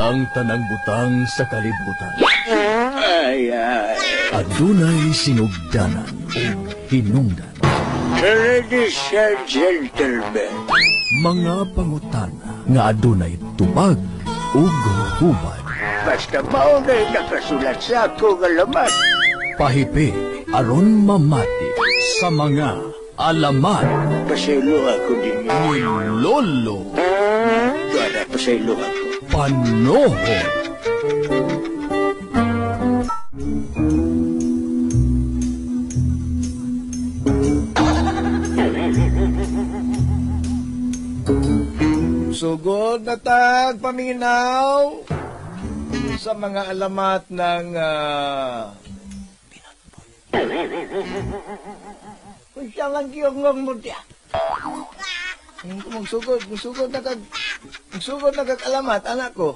Ang tanang butang sa kalibutan. Ay, ay. Adunay sinugdanan ug hinungdan. Ladies and gentlemen. Mga pangutana nga adunay tubag ug hubad. Basta maunay nakasulat sa akong alamat. Pahipi aron mamati sa mga alamat Pasaylo ako din. ni Lolo Gara, pasaylo ako. Panoho. Sugod na tag paminaw sa mga alamat ng Kung siya lang giyong mo diya. Magsugod na kag alamat anak ko.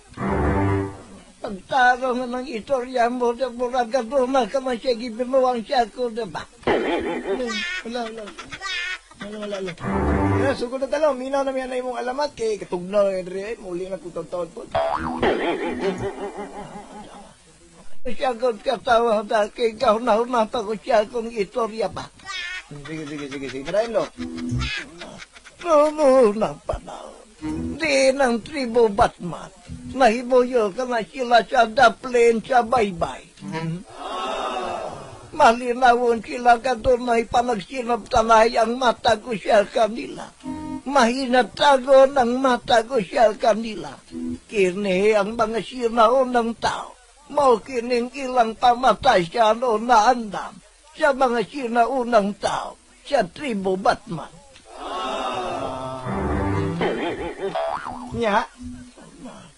Pagtarong na ng istorya mo, di murag ka doon ka man siya gibimuwang siya ko, di ba? Wala, wala. Wala, wala, wala. Ya, sugod na talo, minaw na miya na imong alamat kay katugnaw na diri ay muli na kutog taon po. Siya ko katawa na kay kahuna-huna pa ko siya kong istorya ba. Sige, sige, sige, sige. Marahin lo. Noong unang panahon, di ng tribo Batman, nahimuyo ka na sila sa daplin sa baybay. Malinawon sila kadunay panagsinabtanay ang mata ko siya kanila. Mahinatago ng mata ko siya kanila. Kini ang mga sinaon ng tao. Mao kining ilang pamatay siya no naandam sa mga sinaunang tao sa tribo Batman. Nya,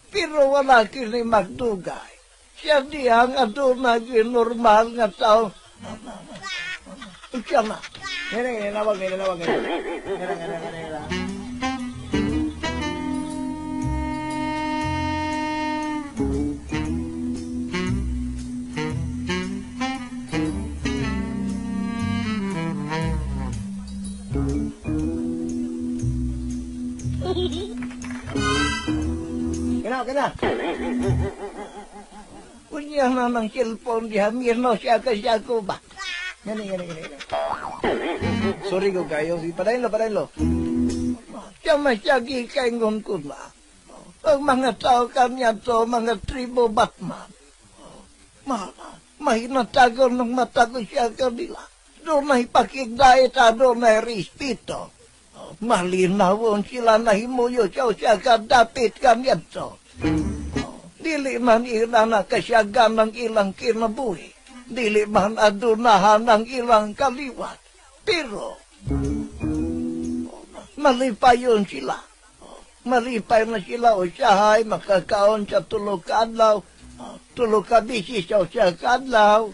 Pero wala kini magdugay. Siya diya nga doon normal nga tao. Siya na. Ngene, ngene, nawag, ngene, nawag, ngene. Ngene, ngene, ngene, ngene. Kena, kena. Unya na ng cellphone diha, mirno siya ka siya ko ba? Ngene, ngene, ngene. Sorry ko kayo. Sige, padayon lo, padayon lo. Siya masyagi kaingon ko na. Ang mga tao kanya to, mga tribo Batman. Ma, mahinatago ng mata ko siya kanila. Doon ay pakigdait, doon ay respeto. Malinawon sila na himuyo siya siya kadapit kanya to. Dili man ila nakasyagan ng ilang kinabuhi. Dili man adunahan ng ilang kaliwat. Pero, malipayon sila. Malipay na sila o siya ay makakaon sa tulog kaadlaw. Tulog ka bisi siya o siya kaadlaw.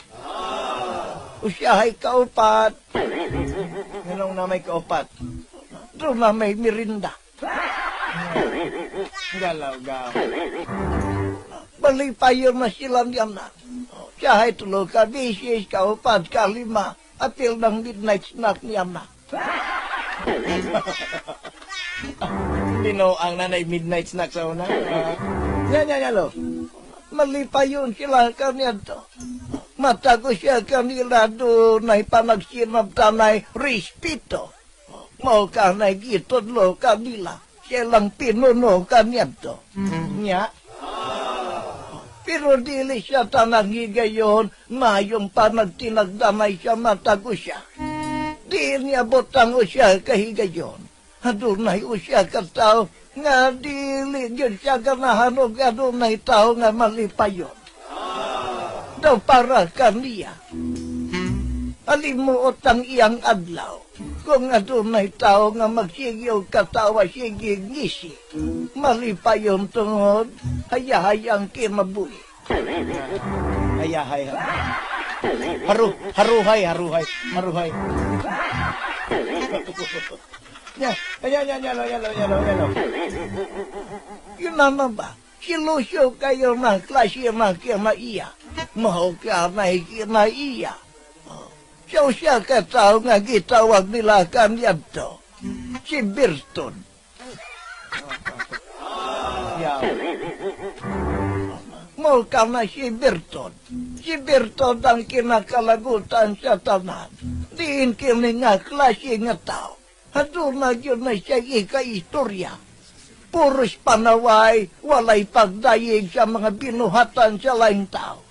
O siya ay kaupat. Nganong na may kaupat. Doon na may mirinda. Galaw, gaw. Malipayon na sila niya na. Siya ay tulog ka bisi, kaupat, kalima. Apil ng midnight snack niya na. Pino ang nanay midnight snack sa una. Nya, nya, nya, lo. Malipayon sila kaniadto. Mata ko siya kanila doon ay panagsinabtanay respeto. Mao ka na gitudlo kanila. Silang pinuno kaniadto. Nya. Pero dili siya tanang higayon, mayong panagtinagdanay siya mata ko siya. Di niya butang o siya kahigayon. Adunay o siya katao, nga dili yun siya ganahan og adunay tao nga malipayon. Daw para kaniya. Alimuot ang iyang adlaw. Kung adunay tao nga magsige og katawa sige ngisi. Malipayon tungod, hayahayang kinabuhi. Hayahay. Haru, haruhay, haruhay, haruhay. Nya, nya, nya, nya, lo, nya, lo, nya, lo, nya, lo. Yun na na ba? Silusyo kayo na klase na kinaiya. Mao ka na kinaiya. Siya siya katao nga gitawag nila kanyadto. Si Birton. Yaw. Mao ka na si Berton. Si Berton ang kinakalagutan sa tanan. Diin kini nga klase nga tao. Aduna gyud na siya ika-istorya. Puros panaway, walay pagdayeg sa mga binuhatan sa laing tao.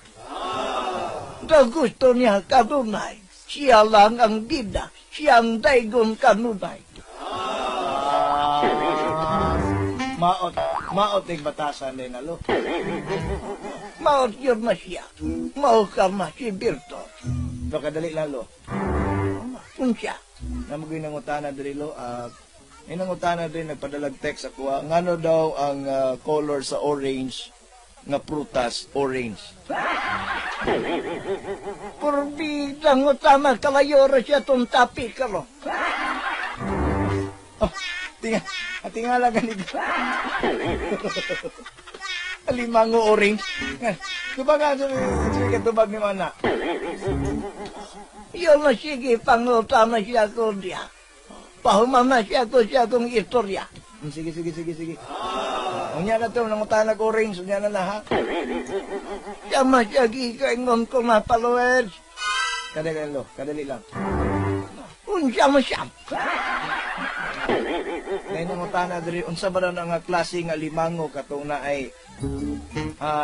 Da gusto niya kanunay. Siya lang ang bida, siya ang daygon kanunay. Maot, maot ig batasan din alo. Maot yun na siya. Mao ka na si Berton. Lo kadali lang lo. Unsa? Namo gyud nangutana diri lo. May nangutana diri nagpadalag text ako. Ngano daw ang color sa orange nga prutas orange? Purbida ngutana kalayo ra siya tong tapi karon. Oh, tinga, tingala gani. Alimango orange. Tubag nga, sabi ka tubag ni mana. Yun na sige, pangutana siya ko diya. Pahuman na siya ko siya kong istorya. Sige, sige, sige, sige. Unya na to, nangutana ko orange, unya na na ha. Siya masyagi kaingon ko na followers. Kadali lang, lo, kadali lang. Unsa mo siya? Ngayon nangutana diri, unsa ba daw nga klase nga limango katong na ay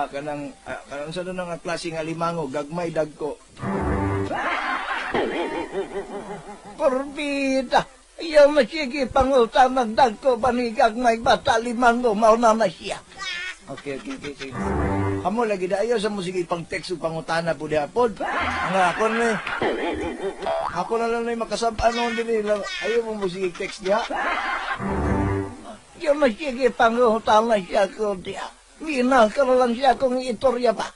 kanang kanang unsa daw nga klase nga limango gagmay dagko. Porbida. Iyaw na sige pangutana dagko banigag may bata limango mao na na siya. Okay, sige. Kamo lagi da ayaw sa mo sige pang text ug pangutana pud hapon. Nga ako na eh. Ako na lang na makasab-an noon diri. Ayaw mo mo sige text diha. Iyaw na sige pangutana siya ko diya. Mina ka na lang siya kung itorya ba.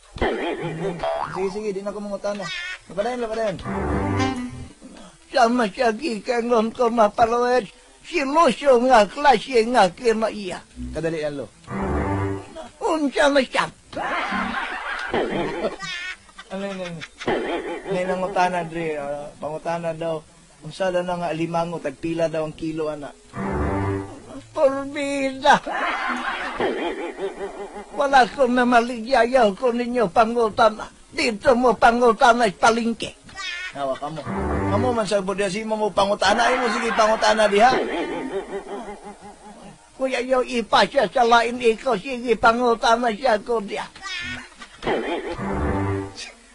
Sige, sige, di na ko mangutana. Lapadayon, lapadayon. Sama siya gikangon ko na followers. Si Lucio nga klase nga kina iya. Kadali lang lo. Unsa na siya? Ano yun, ano yun? May nangutana diri, pangutana daw. Unsa daw na nga alimango, tagpila daw ang kilo ana. Porbida. Wala ko na maligyayaw ko ninyo pangutana. Dito mo pangutana sa palengke. Hawa kamo. Kamo man sa bodya si mo pangutana ay mo sige pangutana diha. Kuya yo ipa siya sa lain ikaw, sige pangutana siya ko diya.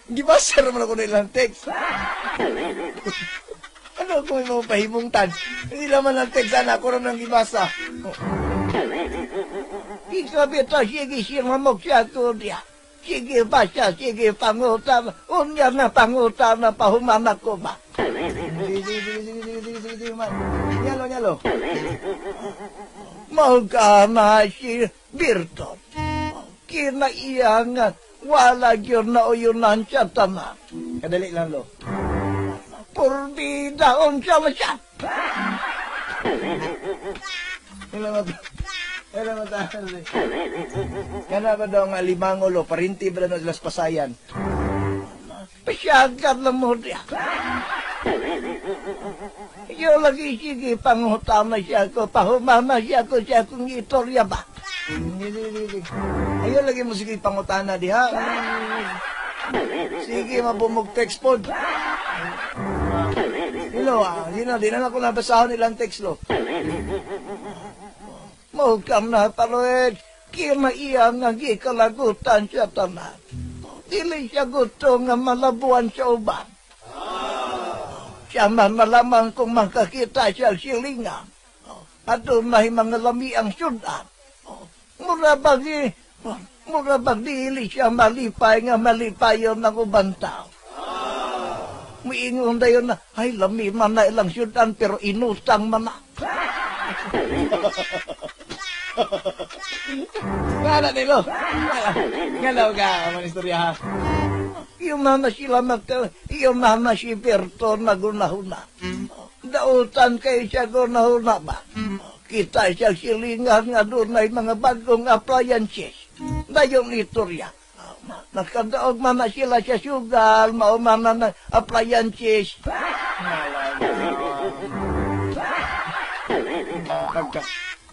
Gibasa naman ako nilang text. Ano kung mo pahimungtan? Hindi laman ang text ana ako rin ang gibasa. Ikaw bitaw sige sinamok siya ko diya. Sige ba siya, sige pangutana. Unya na pangutana pahumana ko ba? Sige, sige, sige, sige, sige, sige, sige, sige, man. Nyalo, nyalo. Magana si Birton. Kinaiya nga, wala yun na uyunan siya tanan. Kadali lang lo. Purbida, unsa man siya. Ilang mata. Ilang mata. Kana ba daw nga limango lo, parinti ba na sila sa pasayan? Pasyagan na mo diya. Yo lagi sige pangutana siya ko, pahumana siya ko siya kung istorya ba. Sige, sige, sige, sige. Ayaw lagi mo sige pangutana diha. Sige, mabumog text pod. Hello, sino, di na ako nabasahon ilang text lo. Mahukam na paroed, kina iya nga gikalagutan siya tanan. Dili siya gusto nga malabuan sa uban. Siya man malaman kung makakita siya silingan. Adto na mga lami ang sudan. Mura bagi, mura bag dili siya malipay nga malipayon ng ubang tao. Muingon dayon na, ay lami man na ilang syudan pero inutang man na. Ngala nilo. Ngala ka, man istorya ha. Iyo na na sila magka, iyo na na si Berto nagunahuna. Dautan kayo siya gunahuna ba? Kita siya silingan nga doon ay mga bagong appliances. Dayong istorya. Nakadaog man na sila sa sugal, mauma na na appliances. Pagka,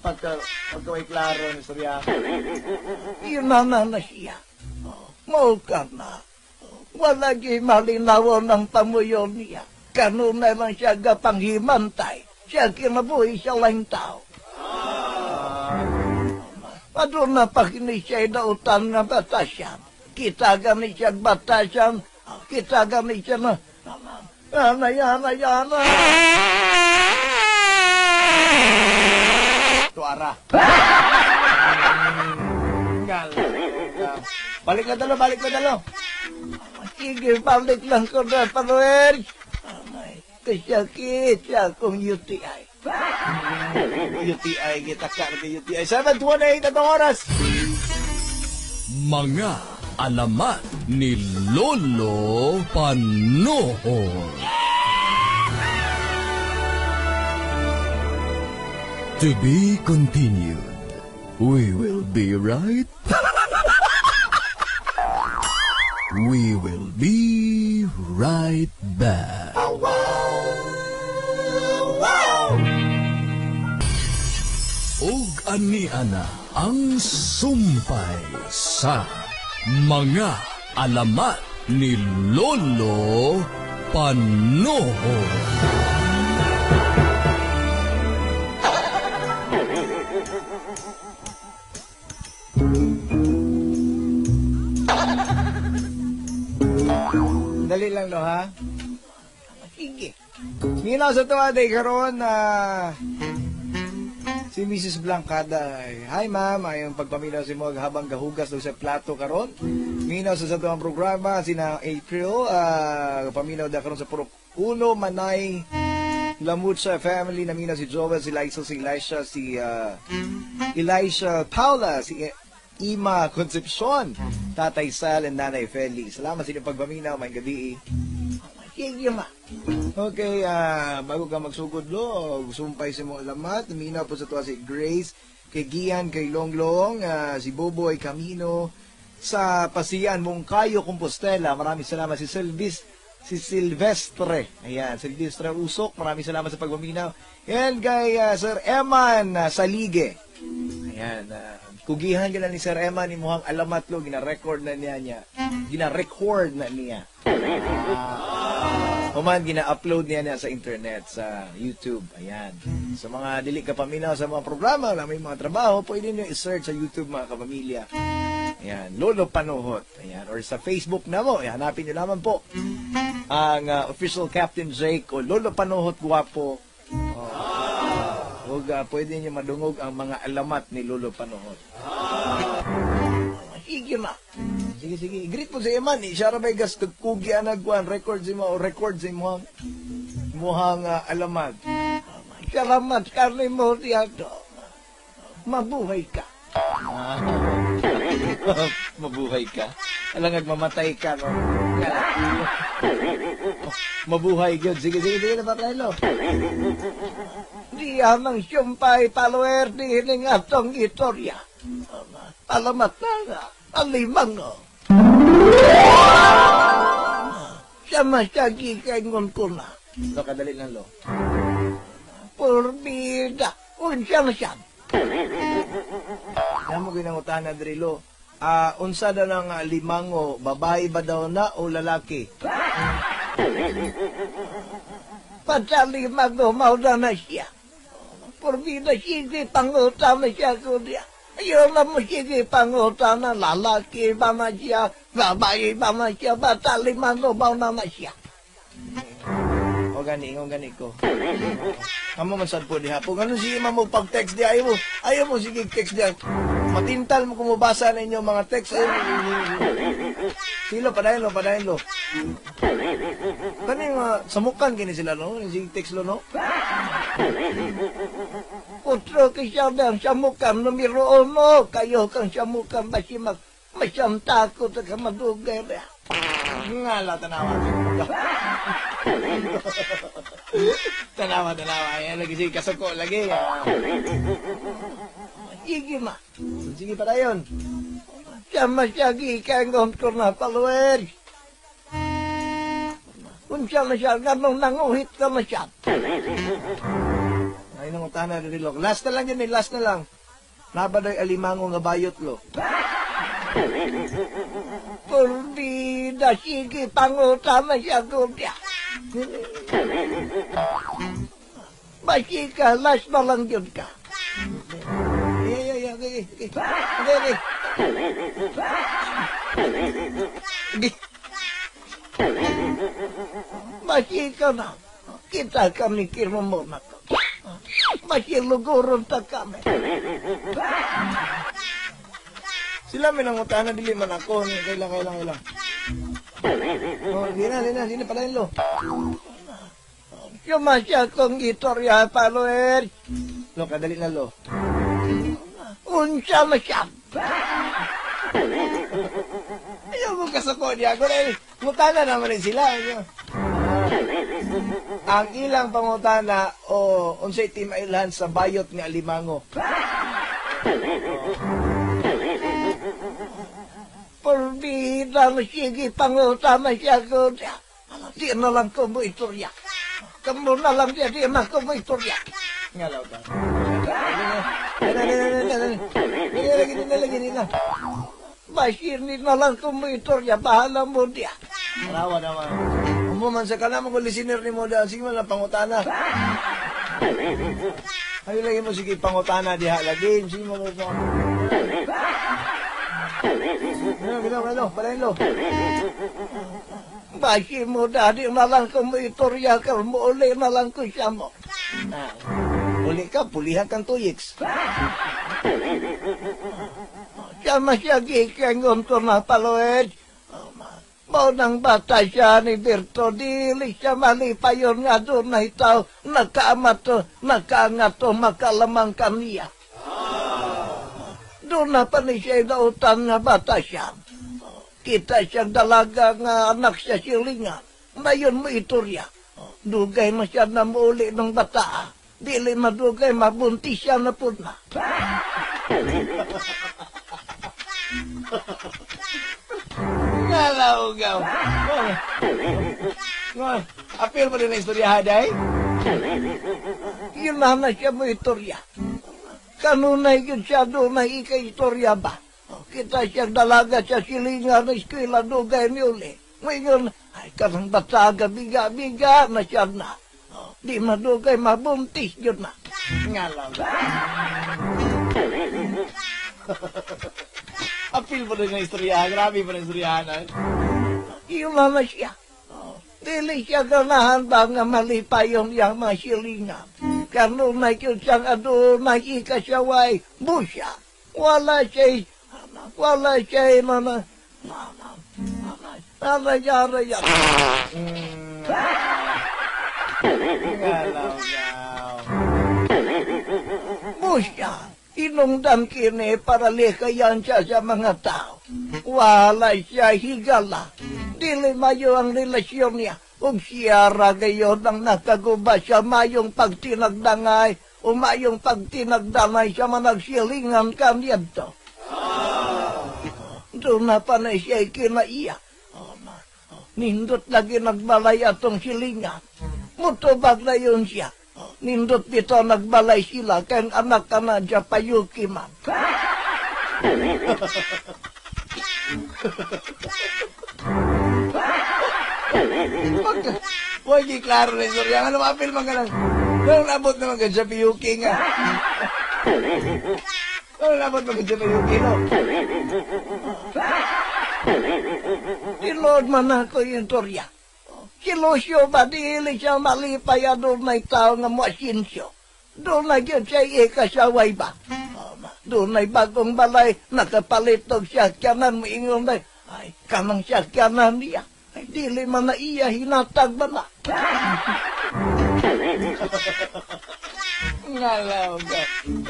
pagka, pagka may klaro ni istorya. Iyo na na na siya. Mao ka na. Wala gi malinawon ng pamuyo niya. Kanunay man siya gapanghimantay. Siya kinabuhi siya lang tao. Aduna pa kini siya dautan nga batasyan. Kita gani siya batasyan. Kita gani siya na. Ana, yana, yana. Tuara. Ngal. Balik na dalo, balik na dalo. Sige, balik lang ko na, Panuel. Amay, kasakit siya akong UTI. UTI, kita ka ng UTI. 7:28 at ang oras. Mga alamat ni Lolo Panohon. To be continued. We will be right. We will be right back. Ug ania na ang sumpay sa mga alamat ni Lolo Panohon. Dali lang lo ha. Sige. Minaw sa tuwa day karon na si Mrs. Blancada. Hi ma'am, ayong pagpaminaw si mo habang gahugas daw sa plato karon. Minaw sa tuwang programa sina April, paminaw da karon sa Purok Uno Manay Lamutsa family, naminaw si Joel, si Liza, si Elisha, si Elisha Paula, si Ima Concepcion, Tatay Sal and Nanay Feli. Salamat sa inyong pagpaminaw, may gabi. Sige, ma. Okay, bago ka magsugod lo, sumpay sa mo alamat, minaw po sa tuwa si Grace, kay Gian, kay Longlong, si Boboy Camino, sa Pasian, Mungkayo, Compostela. Maraming salamat si Silvis, si Silvestre. Ayan, Silvestre Usok, maraming salamat sa pagpaminaw. And kay Sir Eman Salige. Ayan, kugihan ka na ni Sir Eman, imuhang alamat lo, gina-record na niya. Gina-record na niya. Human, gina-upload niya sa internet, sa YouTube. Ayan. Sa mga dili ka paminaw sa mga programa, wala may mga trabaho, pwede niyo i-search sa YouTube, mga kapamilya. Ayan, Lolo Panuhot. Ayan, or sa Facebook na mo. Ayan, hanapin niyo lamang po ang official Captain Jake o Lolo Panuhot Guwapo. Oh. Huwag, pwede niyo madungog ang mga alamat ni Lolo Panuhot. Sige, ma. Sige, sige. I-greet mo si Eman. Eh. Siya ra gas kagkugi anagwan. Record si mo. Record si mo. Muhang alamat. Salamat ka ni mo diyan. Mabuhay ka. Mabuhay ka. Alang mamatay ka, no? Mabuhay gyud. Sige, sige, sige. Napataylo. Di amang sumpay follower di hining atong istorya. Alamat na nga, alimang no. Siya masyagi kaingon ko na. Lo, kadali lang, lo. Purbida, unsa na siya. Kaya mo ginangutan na diri, lo. Unsa daw ng limango, babae ba daw na o lalaki? Patalimango, mauna na siya. Purbida, sige, pangutan na siya ko niya. Ayaw na mo sige, pangutan na lalaki ba na siya, babae ba na siya, patalimango, mauna na siya. O gani, ingon gani ko. Amo man sad po diha. Po ganun sige mo pag-text diha ayaw mo. Ayaw mo sige text diha. Matintal mo kung mabasa na inyo mga text. Ayaw mo. Silo padayon lo, padayon lo. Kani mga samukan kini sila no, sige text lo no. Otro que siya ang samukan numero uno. Kayo kang samukan ba si mag masyamtakot at kamadugay na. Ngala tanawa. Tanawa, tanawa. Ayan, lagi sige kasuko lagi. Sige ma. Sige padayon. Siya masyagi kaingon ko na follower. Unsa na siya, ganong nanguhit ka na siya. Ay, nang utana na lo. Last na lang yan eh, last na lang. Nabadoy alimango nga bayot lo. Pulbida, sige, pangutana siya ko niya. Masika, last na lang yun ka. Yeah, okay, okay. Okay, okay. Okay. Masika na. Kita kami kirumona ko. Masiluguron ta kami. Sila may nangutana dili man ako. Kailang, kailang, kailang. Oh, di na, di na, di na pala lo. Sumasya kong istorya, follower. Lo, kadali na lo. Unsa na siya. Ayaw mo kasuko niya. Kung ay, ngutana naman rin sila. Ano? Ang ilang pangutana o unsay team ilhan sa bayot nga alimango. Pulbida, sige, pangutana siya ko niya. Di na lang ko mo istorya. Kamu na lang siya, di na ko mo istorya. Ngalaw ka. Dali na, dali na, dali na. Dali na, dali na, dali na. Basini na lang ko mo istorya, bahala mo niya. Tarawa naman. Amo man sa kanamo ko listener ni mo dahil sige man lang pangutana. Ayo lagi mo sige pangutana diha lagi. Sige mo mo. Ano, gino, gino, palain lo. Basi mo dadi na lang ko mo istorya, kar mo uli na lang ko siya mo. Ah, uli ka, pulihan kang tuyiks. Siya masyagi kangon ko na paloed. Mao nang bata siya ni Berto, dili siya malipayon nga doon na itaw, nakaamato, nakaangato, makalamang kaniya. Doon na pa ni siya nautan nga bata siya. Kita siyang dalaga nga anak siya silinga. Mayon mo iturya. Dugay na siya na muli ng bata. Dili madugay, mabuntis siya na po na. Ngalaw gaw. Apil mo din ang istorya, day? Yun na na siya mo istorya. Kanunay yun siya doon na ika-istorya ba? Kita siyang dalaga sa silingan ng eskwela dugay ni uli. Ngayon, ay kanang bataga, biga-biga na siya na. Di madugay, mabuntis yun na. Ngalaw. Apil mo din ang istorya. Grabe pa ang istorya na. Yun na na siya. Dili siya ganahan ba nga malipayon yang mga silingan. Kanunay yun siyang adunay ikasaway, busya. Wala siya, wala siya, mana, mana, mana, yara, yara. Ngalaw gaw. Busya, inungdan kini para likayan siya sa mga tao. Wala siya higala. Dili mayo ang relasyon niya. Ug siya ra gayon ang nakaguba siya mayong pagtinagdangay o mayong pagtinagdanay siya managsilingan kaniadto. Doon na pa na siya kinaiya. Nindot lagi nagbalay atong silingan. Mutubag na yun siya. Nindot dito nagbalay sila kay anak ka na siya payuki man. Huwag klaro na istorya. Ano maapil man ka lang. Nung nabot naman ka sa piyuki nga. Nung nabot man ka sa piyuki, no? Tilood man ako yung torya. Si Lucio ba, dili siya malipay doon may tao nga mo asinsyo. Doon na yun siya ikasaway ba. Doon ay bagong balay, nakapalit og siyakyanan, moingon na, ay, kanang siyakyanan niya. Ay, dili man na iya, hinatag ba na? Ngalaw ka.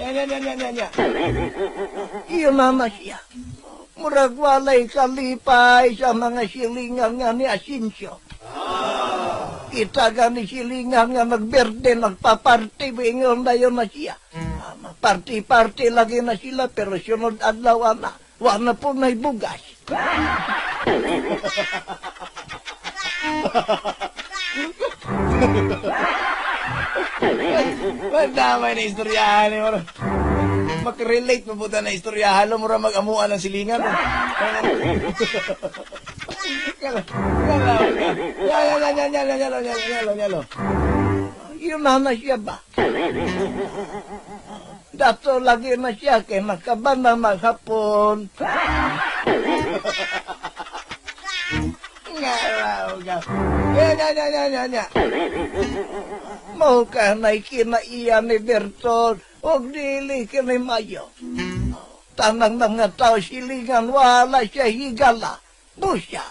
Yan, yan, yan, yan, yan, yan. Iyon na na siya. Murag walay kalipay sa mga silingan nga ni Asinsyo. Kita gani silingan nga nagberde, nagpaparty, ingon na yun na siya. Party-party lagi na sila, pero sunod adlaw na, wa na po na'y bugas. Madamay na istoryahan eh. Makrelate mo po na istoryahan. Mura mag-amuan ng silingan. Ya, ya, ya, ya, ya, ya, ya, ya, ya, ya, ya. Yun na siya ba? Dato lagi na siya kay nakabana maghapon. Nga, nga. Ya, ya, ya, ya, ya, ya. Mao ka na kinaiya ni Berton og dili kini mayo. Tanang mga tao silingan wala siya higala. Busya.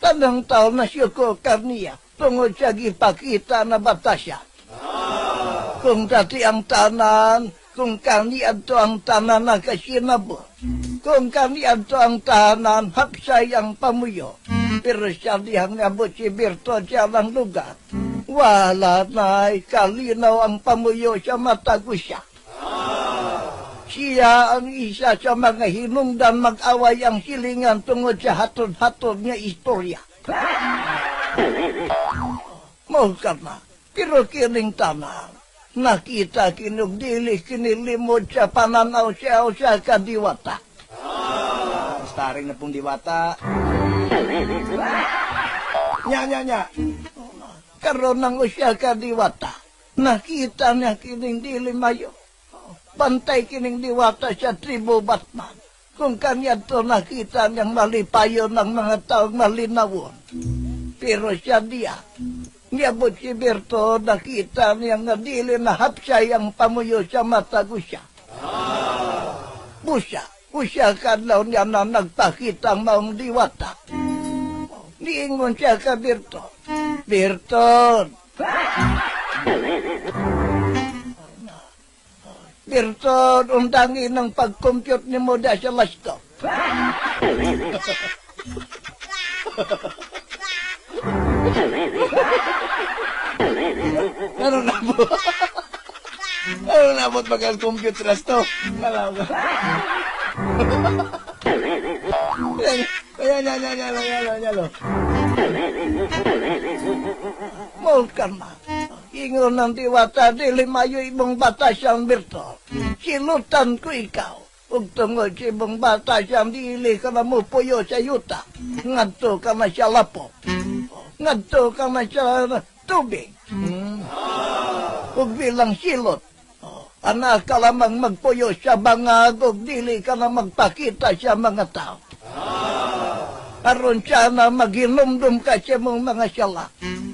Tanang tao na siyuko karniya tungod siya gipakita na bata siya. Kung dati ang tanan, kung kaniadto ang tanan na kasinabo. Kung kaniadto ang tanan, hapsay ang pamuyo. Pero siya dihang nabot si Berton siya lang lugar. Wala na'y kalinaw ang pamuyo sa matago siya. Siya ang isa sa mga hinungdan mag-away ang silingan tungod sa hatod-hatod nga istorya. Mao ka na, pero kining tanan, nakita kinog dili kinilimod sa pananaw siya o sa kadiwata. Starring na pong diwata. Nya, nya, nya. Karon ng usya kadiwata, nakita niya kining dili mayo. Bantay kining diwata sa tribo Batman. Kung kanya to nakita niyang malipayon ng mga taong malinawon. Pero siya diya, niabot si Berto, nakita niya nga dili na hapsay ang pamuyo sa matago siya. Busya, usya kadlaw niya na nagpakita ang maong diwata. Niingon siya ka Berto. Berton! Berton, undangin ang pag-compute ni mo da sa laptop. Ano na po? Ano na po pag-compute rasto? Alam ko. Ayan, ayan, ayan, ayan, ayan, ayan. Mo ka na. Ingon ng diwata, dili mayo imong bata siyang Berton. Silutan ko ikaw. Ug tungod sa imong bata siyang dili ka na mupuyo sa yuta. Ngadto ka na siya lapok. Ngadto ka na siya tubig. Ug bilang silot. Anak ka lamang magpuyo sa bangag ug dili ka na magpakita sa mga tao. Aron siya na maghinumdum ka sa mong mga sala.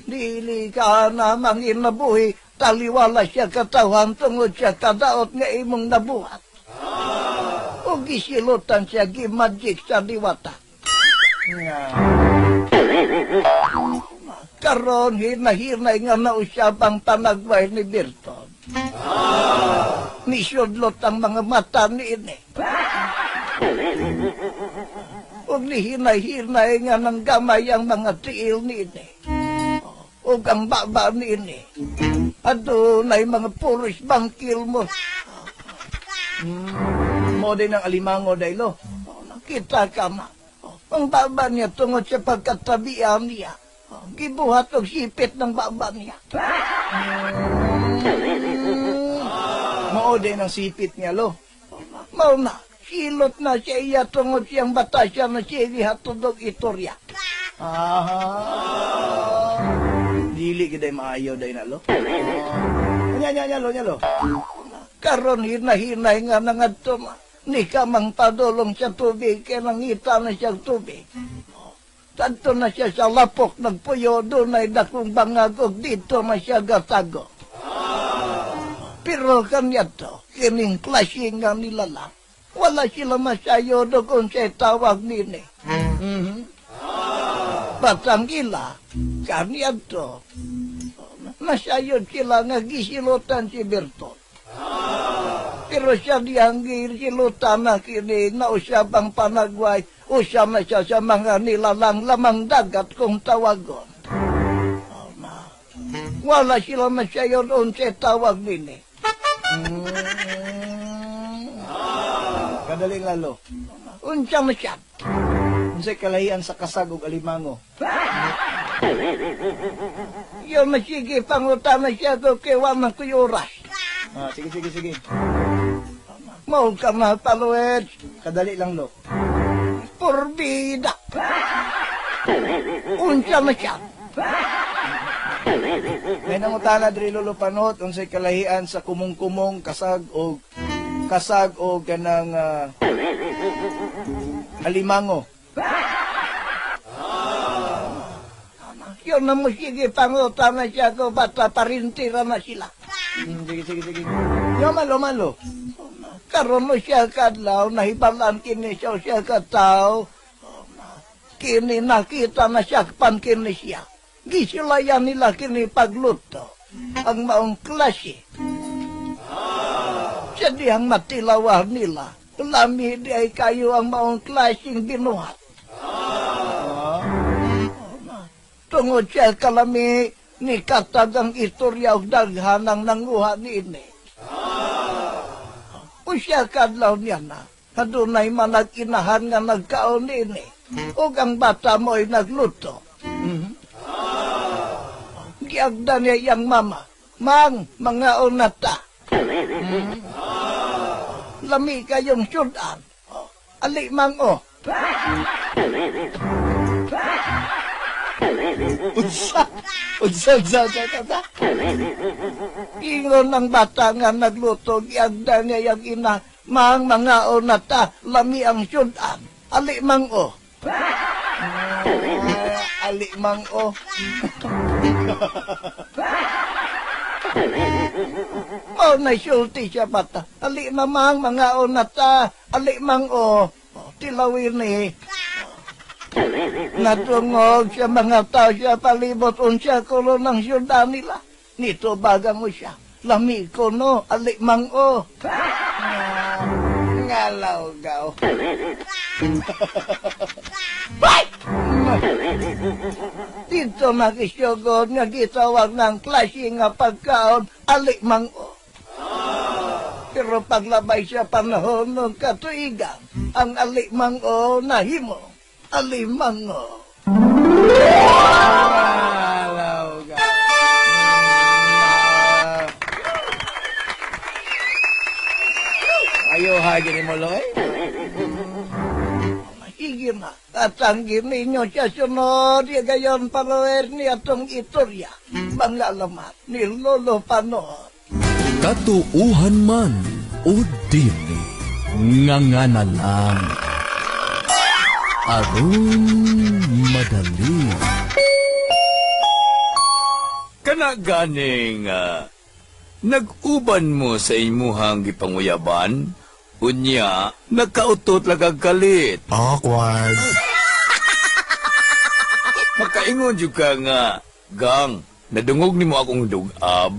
Dili ka na manginabuhi, taliwala siya katawan tungod siya kadaot nga imong nabuhat. O gisilutan siya gimagic sa diwata. Nga. Karon hinahinay nga nausab ang panagway ni Berton. Nisudlot ang mga mata ni ini. Ug nihinay-hinay nga nang gamay ang mga tiil ni ini. Ug ang baba ni ini. Adunay mga puros bangkil mo. Mo din ang alimango daylo. Nakita ka na. Ang baba niya tungod sa pagkatabian niya. Gibuhat og sipit ng baba niya. Mao din ang sipit niya lo. Mao na, silot na siya iya tungod siyang bata siya na siya hatod og istorya. Aha. Dili gid ay maayo day na lo. Nya nya nya lo nya lo. Karon hinahinay nga nangadto na. Ni ka mang padulong sa tubig kay nangita na siya tubig. Tadto na siya sa lapok nagpuyo dunay dakong bangag og dito na siya gatago. Pero kanya to, kining klase nga nilala. Wala sila masayo og unsay tawag nini. Batang ila, kanya to, masayod sila nga gisilutan si Berton. Pero siya diyang gisilutan na kini nausab ang panagway, usab na siya sa mga nilalang lamang dagat kung tawagon. Oh, na. Wala sila masayon unsay tawag nini. Kadali lalo. Unsa man siya? Unsay kalahian sa kasag ug alimango? Yun na sige, pangutana siya ko kay wa man ko'y oras. Ah, sige sige sige. Mao ka na paluet. Kadali lang lo. Morbida. Unsa man siya? May nangutana diri, Lolo Panot, unsay kalahian sa kumong-kumong, kasag o kanang alimango. Yun na mo sige pangutana siya ko bata parintira na sila. Sige, sige, sige. Yo, malo, malo. Karon mo siya kadlaw, nahibalan kini siya siya kataw. Kini nakita na siya pan kini siya. Gisilayan nila kini pagluto. Ang maong klase. Sa dihang matilawa nila, lami di ay kayo ang maong klaseng binuhat. Tungod siya kalami ni katagang istorya og daghanang nanguha niini. O siya kadlaw niya na, adunay manag inahan nga nagkaon niini. Ug ang bata mo ay nagluto. Giagda niya iyang mama, "Mang, mga ta. Lami kayong sudan. Ali mang o." Unsa? Unsa, unsa, unsa, unsa? Ingon ng bata nga nagluto, giagda niya iyang ina, "Mang, mga ta, lami ang sudan. Ali mang o." Ah, alimang o. Mao na sulti siya bata. "Ali mamang mga ta, ali mang o." O, tilawin ni. Natungog siya mga tao siya palibot unsya kulo ng syudad nila. Nito baga mo siya. Lami ko no, ali mang o. Ah, ngalaw gaw. Dito nakisyogod nga gitawag ng klase nga pagkaon, ali mang o. Pero paglabay sa panahon ng katuigan, ang alimang o nahimo, alimango. Ngalaw gaw. Ah. Ayo ha, gini mo, Loy. Sige na, tatanggi ninyo siya sunod, ya gayon follower ni atong istorya. Mga alamat ni Lolo Panot. Katuuhan man o dili, nga nga na lang. Aron madali. Kana ganing nag-uban mo sa imuhang gipanguyaban, unya nakautot lagag kalit. Awkward. Makaingon jud ka nga, "Gang, nadungog nimo akong dugab."